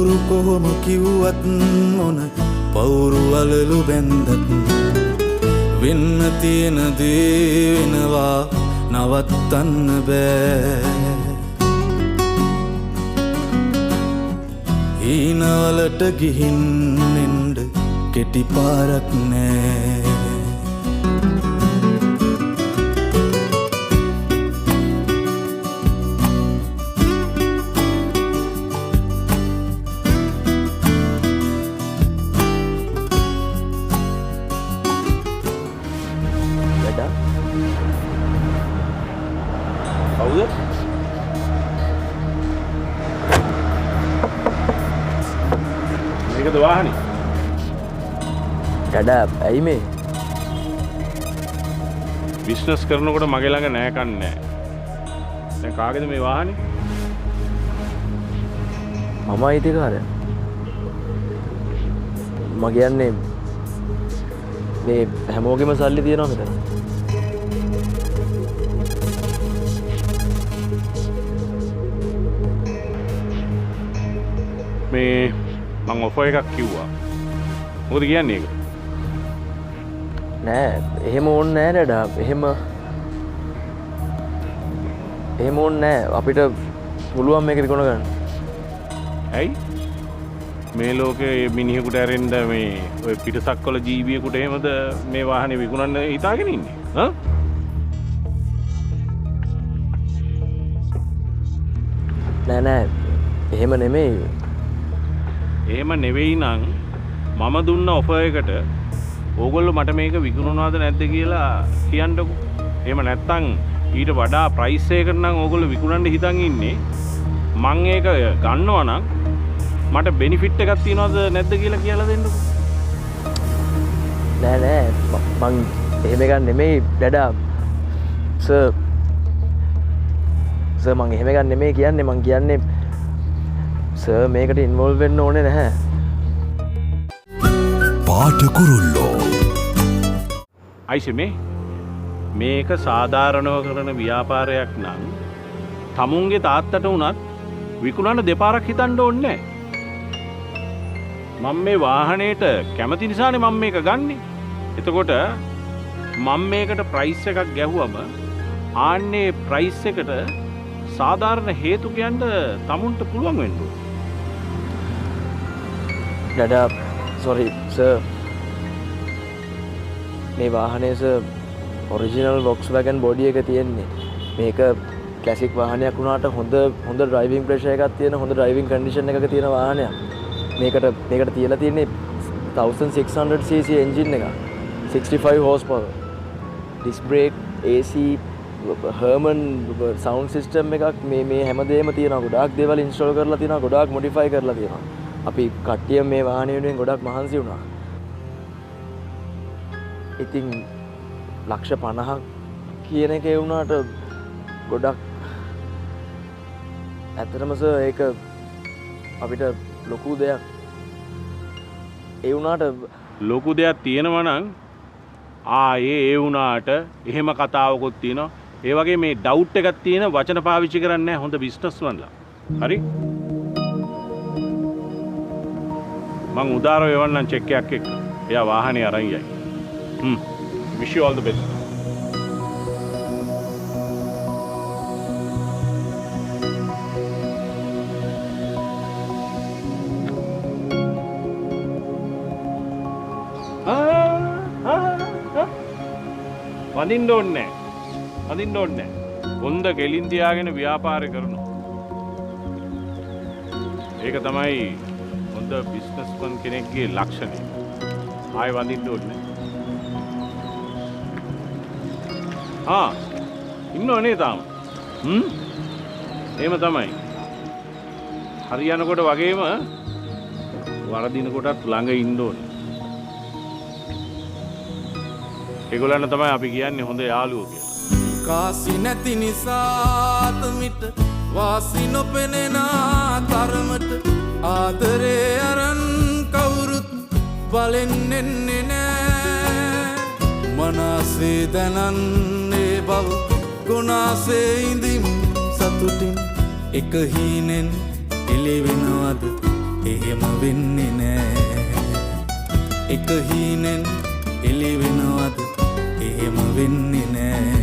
කවුරු කොහොම කිව්වත්, මොන පවුරු වලලු බැන්දත්, වෙන්න තියෙන දේ වෙනවා, නවත්තන්න බෑ. හීනවලට ගිහින් එන්න කෙටි පාරක් නෑ. වැඩ. කවුද? මේකද වාහනේ? ඩඩා, ඇයි මේ? බිස්නස් කරනකොට මගේ ළඟ නෑ කන්නේ නෑ. දැන් කාගේද මේ වාහනේ? මම අයිතිකාරයා. මම කියන්නේ මේ හැමෝගෙම සල්ලි තියෙනවා මෙතන. මේ මං ඔෆර් එකක් කිව්වා. මොකද කියන්නේ ඒක? නෑ, එහෙම ඕනේ නෑ ඩඩා. එහෙම එහෙම ඕනේ නෑ. අපිට පුළුවන් මේක විකුණ ගන්න. ඇයි? මේ ලෝකේ මිනිහෙකුට ඇරෙන්න මේ ඔය පිටසක්වල ජීවියෙකුට එහෙමද මේ වාහනේ විකුණන්න හිතාගෙන ඉන්නේ? ඈ? නෑ නෑ, එහෙම නෙමෙයි. එහෙම නෙවෙයි නම් මම දුන්න ඔෆර් එකට ඕගොල්ලෝ මට මේක විකුණනවද නැද්ද කියලා කියන්නකෝ. එහෙම නැත්තම් ඊට වඩා ප්‍රයිස් එකකට නම් ඕගොල්ලෝ විකුණන්න හිතන් ඉන්නේ. මං ඒක ගන්නවා නම් මට බෙනිෆිට් එකක් තියනවද නැද්ද කියලා කියලා දෙන්නකෝ. නෑ නෑ, මං එහෙම එකක් නෙමෙයි ඩඩා. සර් සර්, මං එහෙම එකක් නෙමෙයි කියන්නේ. මං කියන්නේ සර් මේකට ඉන්වෝල්ව් වෙන්න ඕනේ නැහැ. පාට කුරුල්ලෝ. අයිෂේ, මේක සාධාරණව කරන ව්‍යාපාරයක් නම් තමුන්ගේ තාත්තට වුණත් විකුණන්න දෙපාරක් හිතන්න ඕනේ නෑ. මම මේ වාහනේට කැමති නිසානේ මම මේක ගන්නෙ. එතකොට මම මේකට ප්‍රයිස් එකක් ගැහුවම ආන්නේ ප්‍රයිස් එකට සාධාරණ හේතු කියන්න තමුන්ට පුළුවන් වෙන්න ඕනේ. ඩඩා, සොරි සර්, මේ වාහනේ සර් ඔරිජිනල් වොක්ස්වැගන් බොඩි එක තියෙන්නේ. මේක ක්ලාසික් වාහනයක් වුණාට හොඳ හොඳ ඩ්‍රයිවිං ප්‍රෙෂර් එකක් තියෙන, හොඳ ඩ්‍රයිවිං කන්ඩිෂන් එකක තියෙන වාහනයක්. මේකට මේකට තියලා තියෙන්නේ 1600 cc engine එකක්, 65 horsepower, disc brake, AC, Harman sound system එකක්, මේ මේ හැමදේම තියෙනවා. ගොඩාක් දේවල් ඉන්ස්ටෝල් කරලා තියෙනවා, ගොඩාක් මොඩිෆයි කරලා තියෙනවා. අපි කට්ටිය මේ වාහනේ වෙනුවෙන් ගොඩක් මහන්සි වුණා. ඉතින් ලක්ෂ 50ක් කියන එක ඒ වුණාට ගොඩක් ඇත්තටම සර්, ඒක අපිට ලොකු දෙයක්. ඒ වුණාට ලොකු දෙයක් තියෙනවා නම් ආයේ ඒ වුණාට එහෙම කතාවකුත් තියෙනවා. ඒ වගේ මේ ඩවුට් එකක් තියෙන වචන පාවිච්චි කරන්නේ නැහැ හොඳ බිස්නස්මන්ලා. හරි? මං උදාරව එවන්නම් චෙක් එකක් එක්ක. එයා වාහනේ අරන් යයි. හ්ම්. Wish you all the best. වඳින්න ඕනේ නෑ. වඳින්න ඕනේ නෑ. හොඳ කෙලින් තියාගෙන ව්‍යාපාරය කරනවා. ඒක තමයි හොඳ බිස්නස්මන් කෙනෙක්ගේ ලක්ෂණය. ආයෙ වඳින්න ඕනේ නෑ. ආ, ඉන්නව නේ තාම? හ්ම්? එහෙම තමයි. හරියනකොට වගේම වරදින කොටත් ළඟ ඉන්න ඕනේ. ඒගොල්ලන් තමයි අපි කියන්නේ හොඳ යාළුවෝ කියලා. කාසි නැති නිසා මිට වාසි නොපෙනෙන තරමට ආදරේ අරන් කවුරුත් බලෙන් එන්නේ නෑ. මනසේ දැනන්නේ බව ගොනාසේ ඉඳිම් සතුටින් එක හීනෙන් එළි වෙනවද? වෙන්නේ නෑ. එක හීනෙන් එළි වෙනවද, එහෙම වෙන්නේ නෑ.